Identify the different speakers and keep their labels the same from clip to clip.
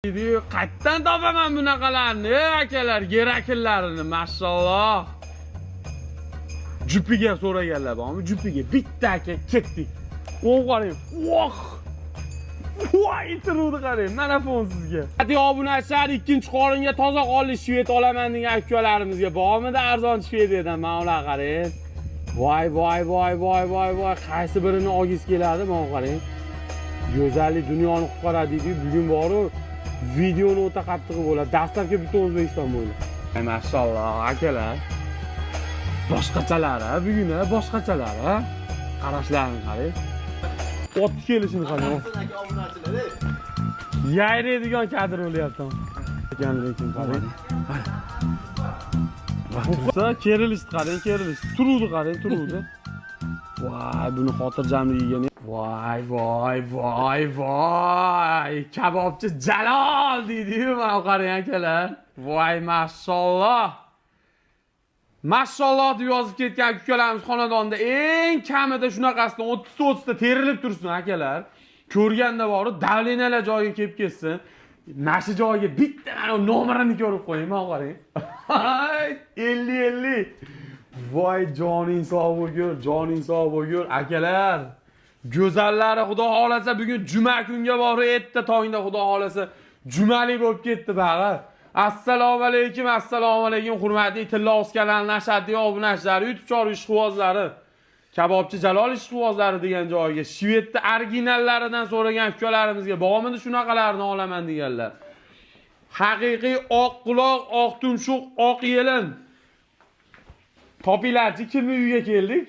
Speaker 1: Qayerdan topaman bunaqalarni, akalar, gerakillarini, mashalloh. Jupiga so'raganlar bormi? Jupiga bitta aka ketdik. O'ng qarang. Voh! Voy, turuvdi qarang. Mana fon sizga. Hadi obunachilar, ikkinchi qoringa toza qonli shved olaman degan akalarimizga bormidi arzon shvediyadan? Mana ular qarang. Voy, voy, voy, voy, voy, voy, qaysi birini olgingiz keladi? Mana qarang. Go'zallik dunyoni qutqaradi deydi. Bugun boru videoni o'ta qattig'i bo'ladi. Dastlabki butun O'zbekiston bo'ylab. Mashalloh, akalar. Boshqachalar, ha, bugun ha, boshqachalar, ha. Qarashlarini qarang. Ot kelishini qarang. Yayraydigan kadr bo'lyapti. Ekan lekin qarang. Tursa kerilishni qarang, kerilish. Turuvdi qarang, turuvdi. Voy, buni xotirjamligiga ne? Voy, voy, voy, voy. Kabobchi Jalol deydi-yu, mana qarang akalar. Voy, mashalloh. Mashalloh deb yozib ketgan ukalarimiz xonadonda eng kamida shunaqasidan 30-30 ta terilib tursin akalar. Ko'rganda borib давления lar joyiga kelib ketsin. Mana shu joyga bitta mana nomerini ko'rib qo'ying, mana qarang. 50 50. Voy, joning sog' bo'lgur, joning sog' bo'lgur akalar. Go'zallari xudo xolasa bugun juma kunga borib erta tongda xudo xolasa jumalik bo'lib ketdi bag'i. Assalomu alaykum, assalomu alaykum hurmatli Tilla Oz kanalining ashaddiy obunachilari, YouTube chor ishqibozlari. Kabobchi Jalol ishqibozlari degan joyga Shvedda originallaridan so'ragan ukalarimizga bormidi shunaqalarni olaman deganlar. Haqiqiy oq quloq, oq tumshuq, oq yelin. Topinglarchi, kimni uyiga keldik?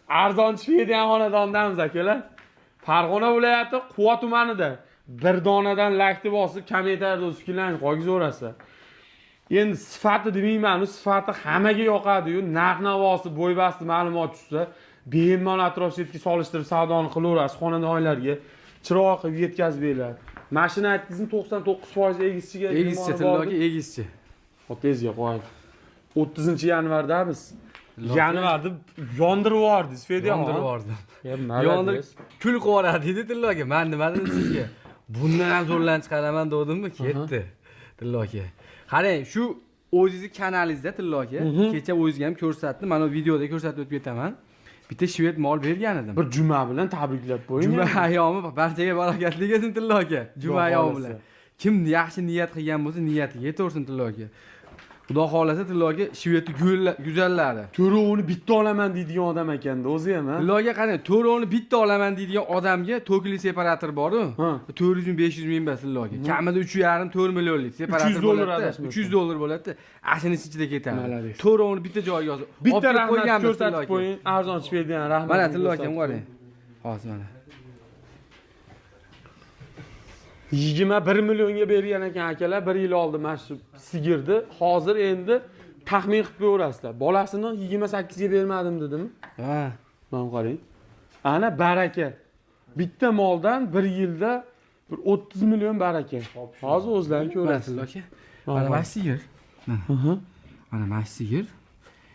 Speaker 1: Arzon Shvediya xonadondamiz akalar. Farg'ona viloyati Quva tumanida bir donadan lakni bosib kommentariyada o'zib qo'ygizaverasiz. Endi sifati demayman, sifati hammaga yoqadi-yu, narx-navosi bo'ybasti ma'lumot tushsa, bemalol atrof chetga solishtirib savdoni qilaverasiz, xonadonlarga chiroq qilib yetkazib beriladi. Mashina aytdingizmi, 99% egizchiga.
Speaker 2: Egizchi, Tillo aka, egizchi.
Speaker 1: Otangizga qo'yadi. 30-yanvardamiz. Yanvarda yondirib yubordingiz, Fedya.
Speaker 2: Yondirib yubordim. Yondirib kul qilib yuboradi deydi Tillo aka. Man nima dedim sizga? Bundan ham zo'rlarni chiqaraman devdimmi? Ketdi. Tillo aka. Qarang, shu o'zingizni kanalingizda Tillo aka, kecha o'zingizga ham ko'rsatdim. Mana videoda ko'rsatib o'tib ketaman. Bitta shved mol bergan edim.
Speaker 1: Bir juma bilan tabriklab qo'ying.
Speaker 2: Juma ayyomi barchaga barakatli kelsin Tillo aka. Juma
Speaker 1: Xudo
Speaker 2: ayyomi
Speaker 1: xohlasa.
Speaker 2: bilan. Kim yaxshi niyat qilgan bo'lsa, niyatiga yetaversin Tillo aka. Xudo xohlasa Tillo aka shvedni go'zallari.
Speaker 1: To'rovini bitta olaman deydigan odam ekanda o'zi ham, ha.
Speaker 2: Tillo aka qarang, to'rovini bitta olaman deydigan odamga tokli separator bor-u. 400 ming, 500 ming emas Tillo aka. Kamida 3,5-4 millionlik separator
Speaker 1: 300 dollar
Speaker 2: bo'ladi.
Speaker 1: adashmasam.
Speaker 2: 300 dollar bo'ladi. Ashuni ichida ketadi.
Speaker 1: Молодец.
Speaker 2: To'rovini bitta joyga yozib.
Speaker 1: Bitta
Speaker 2: olib kelib
Speaker 1: rahmat
Speaker 2: qo'yganmiz Tillo
Speaker 1: ko'rsatib
Speaker 2: aka.
Speaker 1: qo'ying. Arzon Shvediyaning rahmatini.
Speaker 2: Mana Tillo akam
Speaker 1: ko'rsatib
Speaker 2: qarang. Hozir mana.
Speaker 1: 21 millionga bergan ekan akalar, bir yil oldin mana shu sigirni. Hozir endi taxmin qilib ko'rasizlar. Bolasini 28 ga bermadim dedimi?
Speaker 2: Ha.
Speaker 1: Mana qarang. Ana baraka. Bitta moldan bir yilda bir 30 million baraka. Hozir o'zlaring
Speaker 2: Mana
Speaker 1: ko'rasizlar.
Speaker 2: Tillo aka. Mana mana sigir. Mana mana sigir.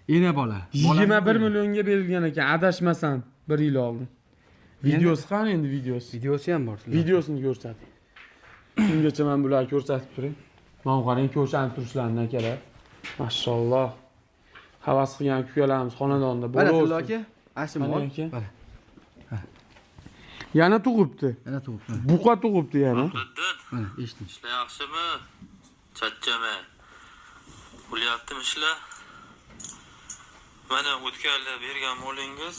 Speaker 2: Ena bola.
Speaker 1: 21 millionga berilgan ekan, adashmasam bir yil oldin. Videosi qani endi videosi?
Speaker 2: Videosi ham bor.
Speaker 1: Videosini ko'rsating. Ungacha men bularni ko'rsatib turay. Mana qarang, ko'rsanib turishlarini akalar. Mashalloh. Havas qilgan kukalarimiz xonadonda
Speaker 2: Mana Tillo
Speaker 1: bo'laversin.
Speaker 2: aka, ana
Speaker 1: Mana
Speaker 2: mol.
Speaker 1: aka.
Speaker 2: Mana.
Speaker 1: Yana tug'ibdi.
Speaker 2: Yana tug'ibdi.
Speaker 1: Buqa tug'ibdi yana.
Speaker 3: Buddin,
Speaker 2: Mana eshiting.
Speaker 3: ishlar yaxshimi? Chachama. Bo'lyaptimi ishlar? Mana o'tganlar bergan molingiz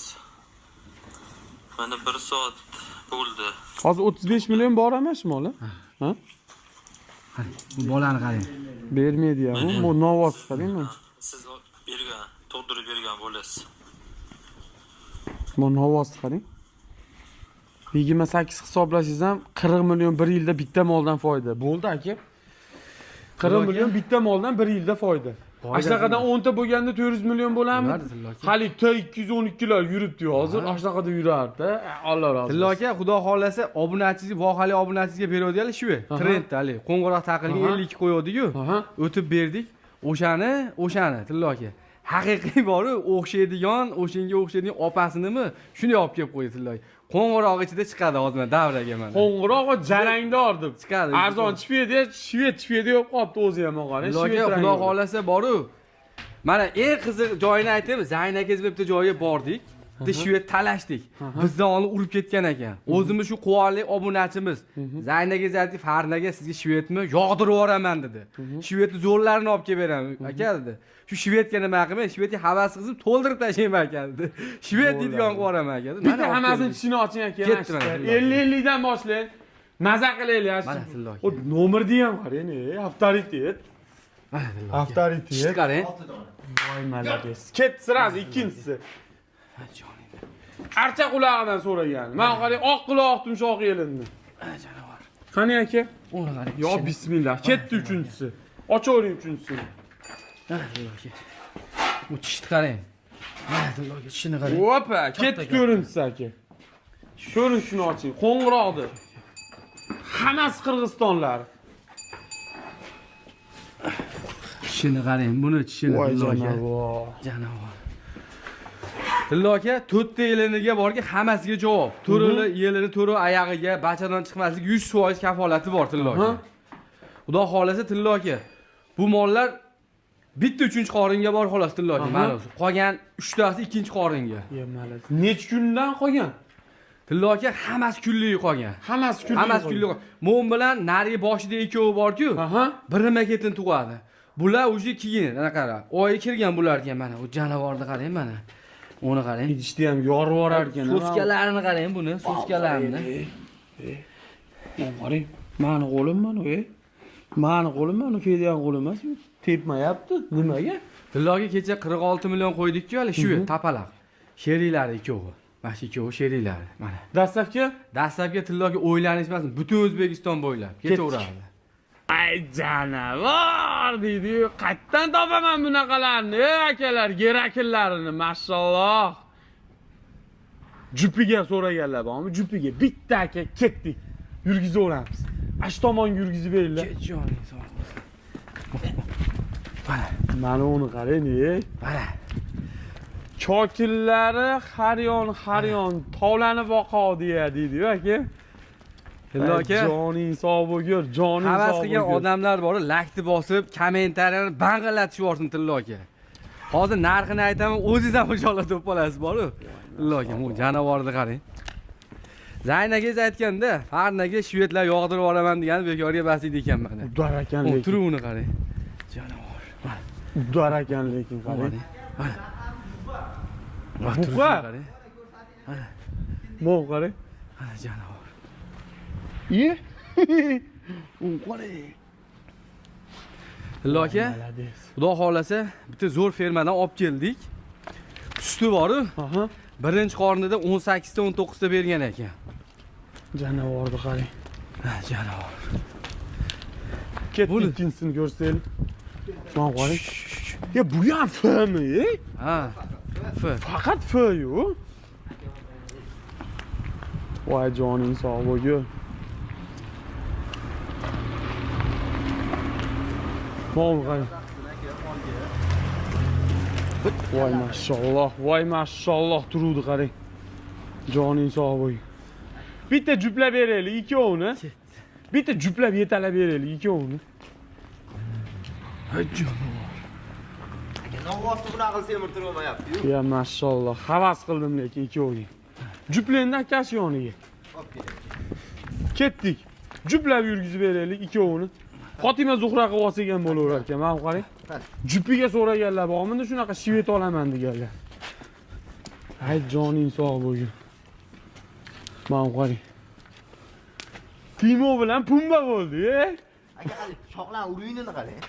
Speaker 3: mana 1 soat bo'ldi.
Speaker 1: Hozir 35 million bor emas moli? Ha?
Speaker 2: Qarang, bu bolani qarang.
Speaker 1: Bermaydi ya. Bu novoz qarangmi?
Speaker 3: Siz bergan, tug'dirib bergan bo'lasiz.
Speaker 1: Bu novoz qarang. 28 hisoblashingiz ham 40 million bir yilda bitta moldan foyda. Bo'ldi aka. 40 million bitta moldan bir yilda foyda.
Speaker 2: Foyda
Speaker 1: Ashnaqadan 10 ta bo'lganda 400 million bo'larmi?
Speaker 2: Bo'lardi Tillo aka.
Speaker 1: Hali T212 lar yuribdi hozir. Ashnaqada yurardi. Alloh rozi
Speaker 2: Tillo
Speaker 1: bo'lsin.
Speaker 2: aka, xudo xohlasa obunachingizga, vohali obunachingizga beradiganlar shu. Trendda hali qo'ng'iroq taqilgan 52 qo'yuvdi-ku. O'tib berdik. O'shani, o'shani Tillo aka. Haqiqiy boru o'xshaydigan, o'shanga o'xshaydigan opasinimi shuni olib kelib qo'ydi Tillo aka. Qo'ng'iroq ichida chiqadi hozir mana davraga mana.
Speaker 1: Qo'ng'iroq va jarangdor deb.
Speaker 2: Chiqadi.
Speaker 1: Arzon shvediya, shved shvediya yo'q qolibdi o'zi ham qarang.
Speaker 2: Tillo aka, xudo xolasa boru. Mana eng qiziq joyini aytaymi? Zayn akangiz bilan bitta joyga bordik. Bitta shved talashdik. Bizdan oldin urib ketgan ekan. O'zimiz shu quvonli obunachimiz. Zayn akangiz aytdi, "Farin aka, sizga shvedmi yog'dirib yuboraman" dedi. Shvedni zo'rlarini olib kelib beraman aka dedi. Shu shvedga nima qilmay, shvedga havas qilib to'ldirib tashlayman aka dedi. Shved deydigan qilib yuboraman aka dedi.
Speaker 1: Bitta hammasini tishini oching aka.
Speaker 2: Ketdi mana.
Speaker 1: 50-50 dan boshlang. Maza qilaylik.
Speaker 2: Mana Tillo aka.
Speaker 1: O nomerni ham qarang, avtoritet.
Speaker 2: Mana Tillo aka.
Speaker 1: Avtoritet.
Speaker 2: Tishni qarang.
Speaker 1: Voy молодец. Ketdi sразу ikkinchisi. Archa qulog'idan so'ragan. Men qarang, oq quloq tumshoq elindi.
Speaker 2: Jonivor.
Speaker 1: Qani aka?
Speaker 2: Uni qarang.
Speaker 1: Yo bismillah. Ketdi uchinchisini. Ochavering uchinchisini.
Speaker 2: Mana Tillo aka. Bu tishni qarang. Mana Tillo aka tishini qarang.
Speaker 1: Opa, ketdi to'rtinchisi aka. To'rtinchisini oching. Qo'ng'iroqdi. Hammasi qirg'izistonlar.
Speaker 2: Tishini qarang, buni tishini Tillo aka.
Speaker 1: Jonivor.
Speaker 2: Jonivor. Tillo aka to'rtta yeliniga borki hammasiga javob. To'rili yelini to'ri oyog'iga bachadan chiqmasligi 100% kafolati bor Tillo aka. Xudo xolasa Tillo aka. Bu mollar bitta uchinchi qoringa bor xolos Tillo aka. Mana qolgan uchtasi ikkinchi qoringa.
Speaker 1: Ya malaz. Necha kundan qolgan?
Speaker 2: Tillo aka hammasi kunlik qolgan.
Speaker 1: Hammasi kunlik.
Speaker 2: Hammasi kunlik qolgan. Mo'm bilan narigi boshida ikkovi bor-ku. Birma ketin tug'adi. Bular уже keyin ana qara. Oyi kirgan bularga mana u jonivorni qarang mana. Uni qarang.
Speaker 1: Idishni ham yorib yuborar ekan.
Speaker 2: So'skalarini qarang buni, so'skalarini.
Speaker 1: Qarang, mani qo'lim mana, ey. Mani qo'lim mana, Fedyan qo'li emas. Tepmayapti. Nimaga?
Speaker 2: Tilloga kecha 46 million qo'ydik-ku hali shu tapalaq. Sheriklari ikkovi. Mana shu ikkovi sheriklari mana.
Speaker 1: Dastlabki?
Speaker 2: Dastlabki Tilloga o'ylanish emas, butun O'zbekiston bo'ylab ketaveradi.
Speaker 1: Ay jonivor deydi-yu, qayerdan topaman bunaqalarni, ey akalar, gerakillarini, mashalloh. Jupiga so'raganlar bormi? Jupiga bitta aka ketdik. Yurgizaveramiz. Ash tomonga yurgizib beringlar.
Speaker 2: Joning sog' bo'lsin. Mana,
Speaker 1: Mana uni qarang, ey.
Speaker 2: mana.
Speaker 1: Chokillari har yon har yon tovlanib oqadi ya deydi-yu aka.
Speaker 2: Tillo aka,
Speaker 1: joning sog' bo'lgur, joning sog'
Speaker 2: havas qilgan
Speaker 1: bo'lgur.
Speaker 2: odamlar bor, lakni bosib, kommentariyani bang'illatib yuborsin Tillo aka. Hozir narxini aytaman, o'zingiz ham inshaalloh to'p olasiz bor-u. Tillo aka, bu jonivorni qarang. Zayn akangiz aytganda, Farin aka shvedlar yog'dirib yuboraman degani bekorga bas edi ekan mana.
Speaker 1: Udar ekan lekin.
Speaker 2: Turuvini qarang. Jonivor. Mana.
Speaker 1: Udar ekan lekin qarang.
Speaker 2: Mana.
Speaker 1: Buqa.
Speaker 2: Qarang.
Speaker 1: Mov qarang.
Speaker 2: Mana jonivor.
Speaker 1: Iye. U qarang.
Speaker 2: Tillo aka, xudo xolasa bitta zo'r fermadan olib keldik. Suti bor-u. Birinchi qornida 18 ta 19 ta bergan ekan.
Speaker 1: Jonivorni qarang.
Speaker 2: Ha, jonivor.
Speaker 1: Ketdi ikkinchisini ko'rsaylik. Mana qarang. Ya bu ham Fmi, ey?
Speaker 2: Ha. F.
Speaker 1: Faqat F yu. Voy joning sog' bo'lgur. Mol qarang. Voy mashalloh, voy mashalloh turuvdi qarang. Joning sog' bo'lgur. Bitta juplab beraylik ikkovini. Bitta juplab yetalab beraylik ikkovini.
Speaker 2: Hay jonivor.
Speaker 4: Nog'osti bunaqa qilsa semirtirib olmayapti-yu.
Speaker 1: Ya mashalloh, havas qildim lekin ikkoviga. Juplangda akasi yoniga. Ketdik. Juplab yurgizib beraylik ikkovini. Fotima Zuhra qilib olsak ham bo'laverar ekan, mana qarang. Jupiga so'raganlar bormidi shunaqa shvet olaman deganlar. Ay joning sog' bo'lgin. Mana qarang. Timo bilan Pumba bo'ldi, ey.
Speaker 4: Aka qani, shoxlarni uruyini qarang.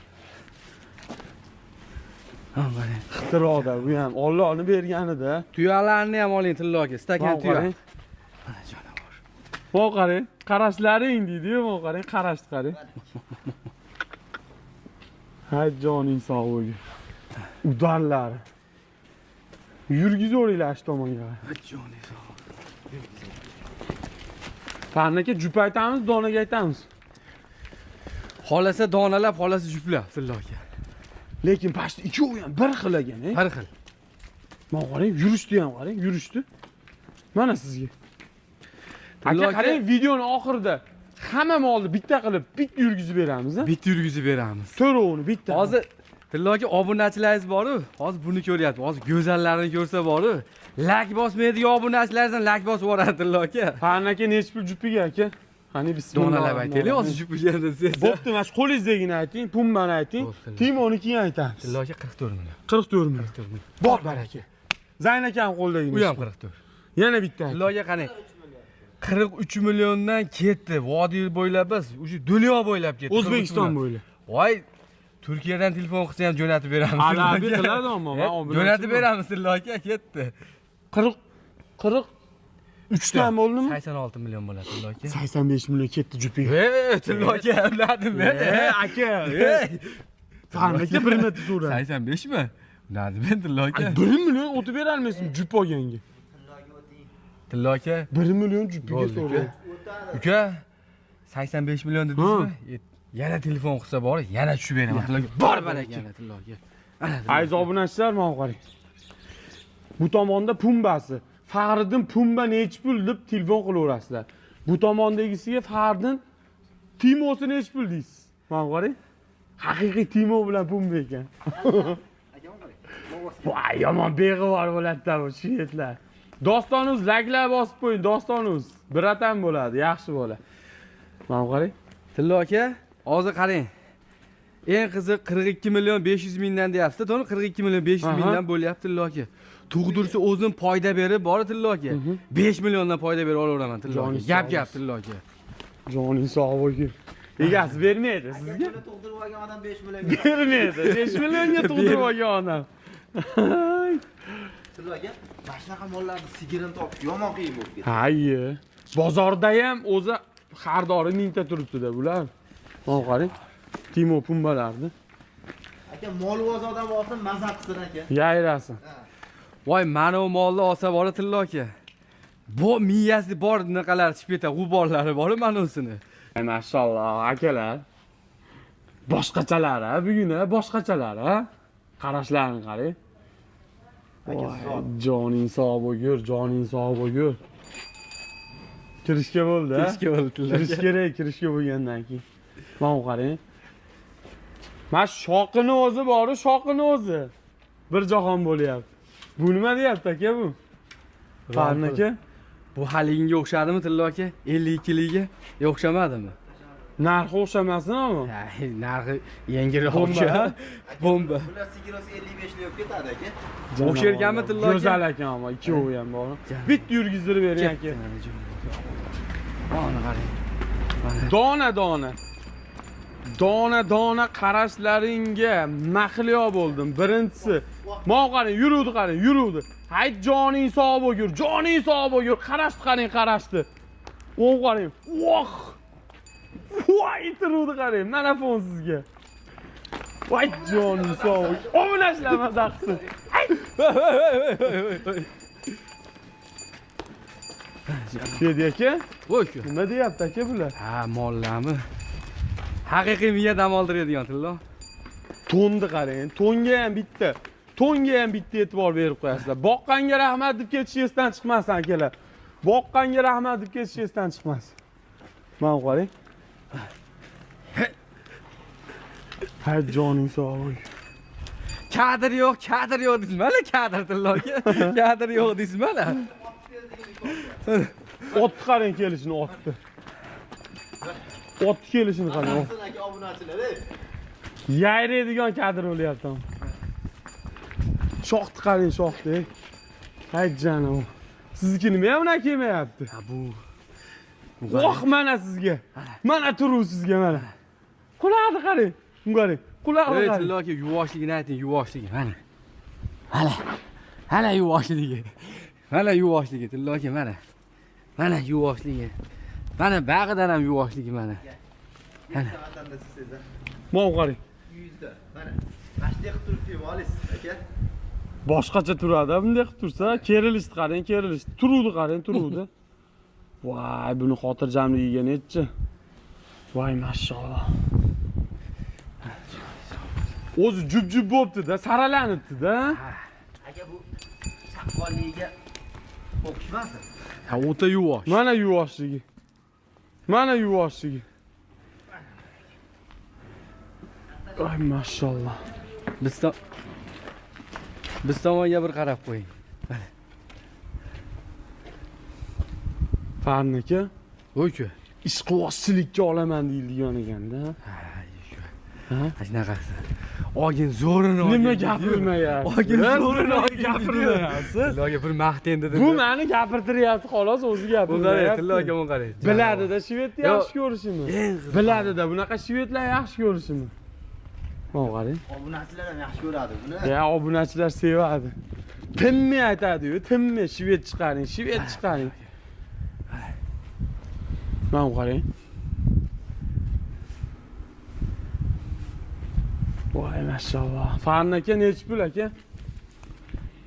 Speaker 2: Ha, qarang.
Speaker 1: Ixtiroda bu ham Allohning berganida.
Speaker 2: Tuyalarni ham oling Tillo aka, stakan tuya.
Speaker 1: Qarang.
Speaker 2: Mana jonivor.
Speaker 1: Mana qarang, qarashlaring deydi-yu, mana qarang, qarashni qarang. Hay joning sog' bo'lgin. Udarlar. Yurgizaveringlar shu tomonga.
Speaker 2: Hay joning sog'.
Speaker 1: Farin aka, jup aytamiz, donaga aytamiz.
Speaker 2: Xolasa donalab, xolasa juplab Tillo aka.
Speaker 1: Lekin pashta ikkovi ham bir xil ekan, e?
Speaker 2: Bir xil.
Speaker 1: Mana qarang, yurishdi ham qarang, yurishdi. Mana sizga. Aka qarang, videoni oxirida hamma molni bitta qilib, bitta yurgizib beramiz, a?
Speaker 2: Bitta yurgizib beramiz.
Speaker 1: To'rovini bitta.
Speaker 2: Hozir Tillo aka obunachilaringiz bor-u, hozir buni ko'ryapti. Hozir go'zallarini ko'rsa bor-u, lak bosmaydigan obunachilaringizdan lak bosib yuboradi Tillo aka.
Speaker 1: Farhan aka nechi pul jupiga aka? Qani bismillah.
Speaker 2: Donalab aytaylik hozir jupiga desangiz.
Speaker 1: Bo'pti, mana shu qo'lingizdagini ayting, pumbani ayting. Timoni keyin aytamiz.
Speaker 2: Tillo aka 44 million.
Speaker 1: 44 million.
Speaker 2: 44 million.
Speaker 1: Bor baraka. Zayn akam qo'ldagini.
Speaker 2: U ham 44.
Speaker 1: Yana bitta.
Speaker 2: Tillo aka qarang. 43 milliondan ketdi. Vodiy bo'ylab biz, o'sha dunyo bo'ylab ketdi.
Speaker 1: O'zbekiston bo'ylab.
Speaker 2: Voy, Turkiyadan telefon qilsa ham jo'natib beramiz.
Speaker 1: Alabi qiladi ammo, men obunachi.
Speaker 2: Jo'natib beramiz Tillo aka, ketdi.
Speaker 1: 43 dan bo'ldimi?
Speaker 2: 86 million bo'ladi Tillo aka.
Speaker 1: 85 million ketdi jupiga.
Speaker 2: Ey, Tillo aka, unadim men.
Speaker 1: Aka, Farhan aka bir marta so'radi.
Speaker 2: 85 mi? Unadim men Tillo aka.
Speaker 1: 1 million o'tib bera olmaysizmi jup olganga?
Speaker 2: Tillo aka
Speaker 1: 1 million jupiga so'radi.
Speaker 2: Uka, 85 million dedingizmi? Yana telefon qilsa bor, yana tushib beraman Tillo aka. Bor baraka yana Tillo aka.
Speaker 1: Aziz obunachilar, mana qarang. Bu tomonda pumbasi. Faxriddin pumba nechi pul deb telefon qilaverasizlar. Bu tomondagisiga Faxriddin Timosi nechi pul deysiz. Mana qarang. Haqiqiy Timo bilan pumba ekan. Voy, yomon beg'ivor bo'ladi-da bu shiyetlar. Dostonuz laglar bosib qo'ying, Dostonuz. Biratan bo'ladi, yaxshi bola. Mana qarang.
Speaker 2: Tillo aka, hozir qarang. Eng qiziq 42 million 500 mingdan deyapsiz, to'g'rimi? 42 million 500 mingdan bo'lyapti Tillo aka. Tug'dirsa o'zim foyda berib, bor Tillo aka. 5 milliondan foyda berib olaveraman Tillo aka. Gap gap Tillo aka.
Speaker 1: Joning sog' bo'lsin. Egasi bermaydi sizga.
Speaker 4: Tug'dirib olgan odam 5 million
Speaker 1: bermaydi. 5 millionga tug'dirib olgan odam.
Speaker 4: Tillo aka, mana shunaqa mollarni sigirini topish yomon qiyin bo'lib ketdi.
Speaker 1: Ha, bozorda ham o'zi xaridori mingta turibdi-da bular. Mana qarang. Timo pumbalarni.
Speaker 4: Aka, molvoz odam olsin, maza qilsin aka.
Speaker 1: Yayrasin.
Speaker 2: Voy, mana bu molni olsa bor Tillo aka. Bu miyasi bor bunaqalar chiqib ketadi, g'uborlari bor mana usini.
Speaker 1: Mashalloh, akalar. Boshqachalar ha, bugun ha, boshqachalar ha. Qarashlarini qarang.
Speaker 4: Aka,
Speaker 1: Joning sog' bo'gur, joning sog' bo'gur. Kirishga bo'ldi, ha?
Speaker 2: Kirishga bo'ldi Tillo aka.
Speaker 1: Kirish kerak, kirishga bo'lgandan keyin. Mana qarang. Mana shoqini o'zi bor, shoqini o'zi. Bir jahon bo'lyapti. Bu nima deyapti aka bu? Farhan aka.
Speaker 2: Bu haliginga o'xshadimi Tillo aka? 52ligiga o'xshamadimi?
Speaker 1: Narxi o'xshamasin ammo.
Speaker 2: Narxi yengilroq.
Speaker 1: Bomba.
Speaker 2: Bomba.
Speaker 4: Bular sigirosi 55 lik bo'lib ketadi aka.
Speaker 2: O'xsharkanmi Tillo aka?
Speaker 1: Go'zal ekan ammo ikkovi ham bor. Bitta yurgizdirib bering aka.
Speaker 2: Mana qarang.
Speaker 1: Dona dona. Dona dona qarashlaringga mahliyo bo'ldim. Birinchisi, mana qarang, yuruvdi qarang, yuruvdi. Hay joning sog' bo'gur, joning sog' bo'gur. Qarashdi qarang, qarashdi. O'ng qarang. Voh! Voy, turuvdi qarang, mana fon sizga. Voy joning sog' bo'gur. O'ynashlar maza qilsin. Dedi aka.
Speaker 2: Voy.
Speaker 1: Nima deyapti aka bular?
Speaker 2: Ha, mollarmi? Haqiqiy miya dam oldiradigan Tillo.
Speaker 1: To'nni qarang, to'nga ham bitta. To'nga ham bitta e'tibor berib qo'yasizlar. Boqqanga rahmat deb ketish esdan chiqmasin akalar. Boqqanga rahmat deb ketish esdan chiqmasin. Mana qarang. Ha, joning sog' bo'l.
Speaker 2: Kadr yo'q, kadr yo'q deysiz mana kadr Tillo aka. Kadr yo'q deysiz mana.
Speaker 1: Otni qarang kelishini, otni. Otni kelishini qarang.
Speaker 4: Aka, obunachilar, ey.
Speaker 1: Yayraydigan kadr bo'lyapti. Shoxni qarang, shoxni. Hay janim. Sizniki nima ham unaqa kelmayapti?
Speaker 2: Ha bu.
Speaker 1: Voh, mana sizga. Mana turuv sizga mana. Qulog'ini qarang. Bunga qarang. Qulog'ini
Speaker 2: Ey
Speaker 1: qarang.
Speaker 2: Tillo aka, yuvvoshligini ayting, yuvvoshligi mana. Mana. Mana yuvvoshligi. Mana yuvvoshligi Tillo aka, mana. Mana yuvvoshligi. Mana bag'idan ham yuvvoshligi mana.
Speaker 4: Mana vatanda sizsiz.
Speaker 1: Mana qarang.
Speaker 4: 100 da. Mana. Mana shunday qilib turib kiyib olasiz aka.
Speaker 1: Boshqacha turadi, bunday qilib tursa, kerilishni qarang, kerilishni. Turuvdi qarang, turuvdi. Voy, buni xotirjamligiga nechi. Voy, mashalloh. O'zi jub-jub bo'pti-da, saralanibdi-da.
Speaker 4: Aka bu chaqqonligiga o'xshamasin.
Speaker 2: Ha, o'ta yuvosh.
Speaker 1: Mana yuvoshligi. Mana yuvoshligi. Ay mashalloh.
Speaker 2: Biz tomonga bir qarab qo'ying.
Speaker 1: Farniki
Speaker 2: Voy-ku.
Speaker 1: ishqibozchilikka olaman deyilgan ekanda.
Speaker 2: Ha, shunaqasi. Olgin zo'rini olgin.
Speaker 1: Nima gapirmayapsiz?
Speaker 2: Olgin zo'rini olgin
Speaker 1: gapirmayapsiz.
Speaker 2: Tillo aka bir maqtain dedim.
Speaker 1: Bu meni gapirtiryapti xolos, o'zi
Speaker 2: Bu qarang,
Speaker 1: gapirmayapti.
Speaker 2: Tillo aka buni qarang.
Speaker 1: Biladida shvedni
Speaker 2: Yo'q.
Speaker 1: yaxshi ko'rishini.
Speaker 2: Eng qiziq.
Speaker 1: Biladida bunaqa shvedlar yaxshi ko'rishini. Mana qarang.
Speaker 4: Obunachilar ham yaxshi ko'radi buni.
Speaker 1: Ya obunachilar sevadi. Tinmay aytadi-yu, tinmay shved chiqaring, shved chiqaring. Mana qarang. Voy mashalloh. Farn aka nechi pul aka?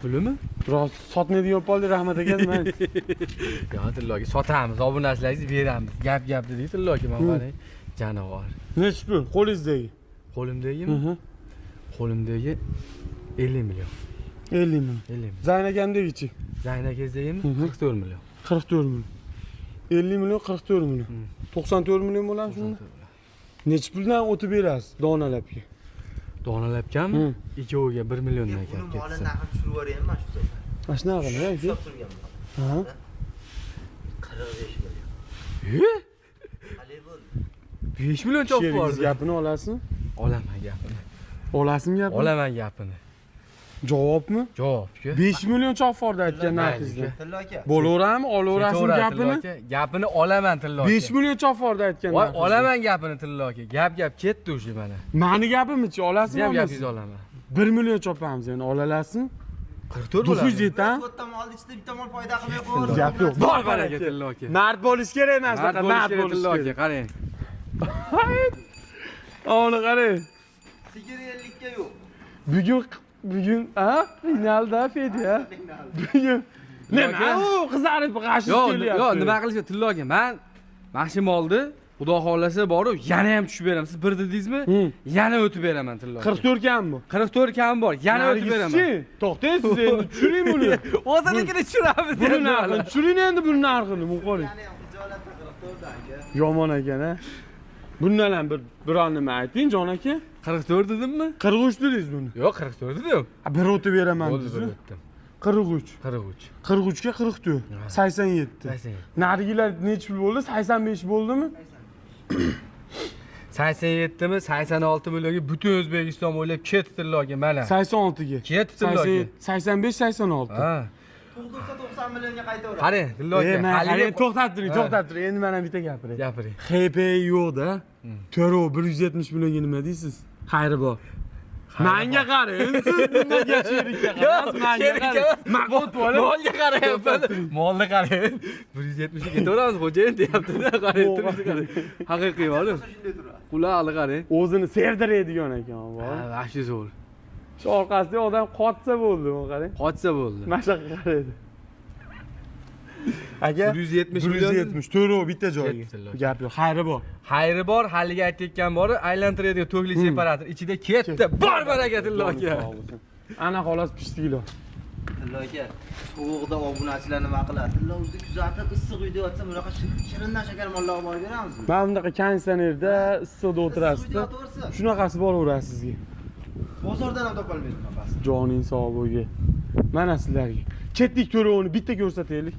Speaker 2: Pulimi?
Speaker 1: Biroz sotmaydigan bo'ldi rahmat aka. Men
Speaker 2: Yo, Tillo aka sotamiz, obunachilaringizni beramiz. Gap gap dedik Tillo aka, mana qarang. Jonivor.
Speaker 1: nechi pul qo'lingizdagi?
Speaker 2: Qo'limdagimi? Qo'limdagi 50 million.
Speaker 1: 50 million.
Speaker 2: 50 million.
Speaker 1: Zayn akamdagichi
Speaker 2: Zayn akangizdagimi? 44 million.
Speaker 1: 44 million. 50 million 44 million. 94 million bo'ladi shunda. Nechi puldan o'tib berasiz donalabga?
Speaker 2: Donalabkanmi? Ikkoviga 1 milliondan
Speaker 4: Buni
Speaker 2: kelib
Speaker 4: moli
Speaker 2: ketsa.
Speaker 4: narxini tushirib yuboraymi shu safar?
Speaker 1: Mana shunaqa qilib, aka.
Speaker 4: Ushlab turganman.
Speaker 1: Ha?
Speaker 4: 45 million.
Speaker 2: He?
Speaker 4: Qalay bo'ldi?
Speaker 2: 5 million chopib
Speaker 1: Sherigingiz
Speaker 2: yubordi.
Speaker 1: gapini olasizmi?
Speaker 2: Olaman gapini.
Speaker 1: Olasizmi gapini?
Speaker 2: Olaman gapini.
Speaker 1: Javobmi?
Speaker 2: Javobku.
Speaker 1: 5 million chopib yubordi aytgan narxingizdan.
Speaker 4: Tillo aka.
Speaker 1: Bo'laveradimi? Olaverasizmi
Speaker 2: Ketaveradi Tillo
Speaker 1: gapini?
Speaker 2: aka. Gapini olaman Tillo aka.
Speaker 1: 5 million chopib yubordi aytgan
Speaker 2: Voy,
Speaker 1: narxingizdan.
Speaker 2: olaman gapini Tillo aka. Gap gap ketdi o'sha mana.
Speaker 1: Mani gapimchi
Speaker 2: Siz
Speaker 1: olasizmi?
Speaker 2: ham
Speaker 1: olmaysizmi?
Speaker 2: gapingizni olaman.
Speaker 1: 1 million chopamiz endi olalasizmi?
Speaker 2: 44 bo'ladi.
Speaker 1: 907 ha?
Speaker 4: To'rtta molni ichida bitta mol foyda qilmay qo'yaveradi.
Speaker 1: Gap yo'q.
Speaker 2: Bor baraka Tillo aka.
Speaker 1: Mard bo'lish kerak emas,
Speaker 2: Mard
Speaker 1: faqat
Speaker 2: bo'lish
Speaker 1: mard
Speaker 2: kerak
Speaker 1: bo'lish
Speaker 2: Tillo aka,
Speaker 1: kerak.
Speaker 2: qarang.
Speaker 1: Uni qarang.
Speaker 4: Sigir 50 ga yo'q.
Speaker 1: Bugun ha? Finalda Fedya. Bugun nima u qizarib g'ashish
Speaker 2: Yo'q,
Speaker 1: kelyapti.
Speaker 2: yo'q, nima qilish Tillo aka, men mana shu molni Xudo xohlasa borib yana ham tushib beraman. Siz bir dedingizmi? Yana o'tib beraman Tillo aka.
Speaker 1: 44 kam bu.
Speaker 2: 44 kam bor, yana o'tib beraman.
Speaker 1: Nargiz-chi? To'xtang siz endi tushiring buni.
Speaker 2: O'zinikini tushiramiz.
Speaker 1: Buni narxini tushiring endi buni narxini, bu qo'ling.
Speaker 4: Yana ham hijolatda 44 aka.
Speaker 1: Yomon ekan a. Bundan ham bir biron nima ayting jon aka.
Speaker 2: 44 dedimmi?
Speaker 1: 43 dedingiz buni.
Speaker 2: Yo'q, 44 dedim.
Speaker 1: Ha, bir o'tib beraman
Speaker 2: Bo'ldi, bir
Speaker 1: dedingiz.
Speaker 2: o'tdim.
Speaker 1: 43.
Speaker 2: 43.
Speaker 1: 43 ga 44. 87.
Speaker 2: 87.
Speaker 1: Narigilar nechi pul bo'ldi? 85 bo'ldimi?
Speaker 2: 87 mi? 86 millionga butun O'zbekiston bo'ylab ketdi Tillo aka mana.
Speaker 1: 86 ga.
Speaker 2: Ketdi Tillo aka.
Speaker 1: 85 86.
Speaker 2: Ha.
Speaker 4: Tug'dirsa 90 millionga qaytaveradi.
Speaker 2: Qarang, Tillo aka,
Speaker 1: Haligi to'xtab turing, to'xtab turing. Endi mana bitta gapiring.
Speaker 2: Gapiring.
Speaker 1: HP yo'q-da. To'rov 170 millionga nima deysiz? Xayri bor. Manga qarang, siz nimaga sherikka qarasiz? Manga qarang. Man o'tib olib
Speaker 2: Molga qarayapman. Molni qarang. 170 ga ketaveramiz xo'jayin deyapti-da, qarang, turishni qarang. Haqiqiy bor.
Speaker 4: Shunday turadi.
Speaker 2: Qulog'i qarang.
Speaker 1: o'zini sevdiradigan ekan bor.
Speaker 2: Ha, vahshiy zo'r.
Speaker 1: Shu orqasida odam qotsa bo'ldi, bu qarang.
Speaker 2: Qochsa bo'ldi.
Speaker 1: Mana shu yoqqa qaraydi. Aka
Speaker 2: 170 million.
Speaker 1: 170 to'rov bitta joyga.
Speaker 2: Ketdi.
Speaker 1: Gap yo'q, xayri bor.
Speaker 2: Xayri bor, haligi aytayotgan bori aylantiradigan tokli separator ichida ketdi. Bor baraka Tillo aka.
Speaker 1: Ana xolos pishdi
Speaker 4: Tillo aka, sovuqda obunachilar nima qiladi? Tillo o'zi kuzatib, issiq uyda yotsa bunaqa shirindan shakar mollar olib borib beramizmi?
Speaker 1: Mana bunaqa konditsionerda issiqda
Speaker 4: Issiq uyda
Speaker 1: o'tirasizda.
Speaker 4: yotaversa,
Speaker 1: Shunaqasi boraveradi sizga.
Speaker 4: bozordan ham topolmaydi bunaqasi.
Speaker 1: Joning sog' bo'lgi. Mana sizlarga. Ketdik to'rovini bitta ko'rsataylik.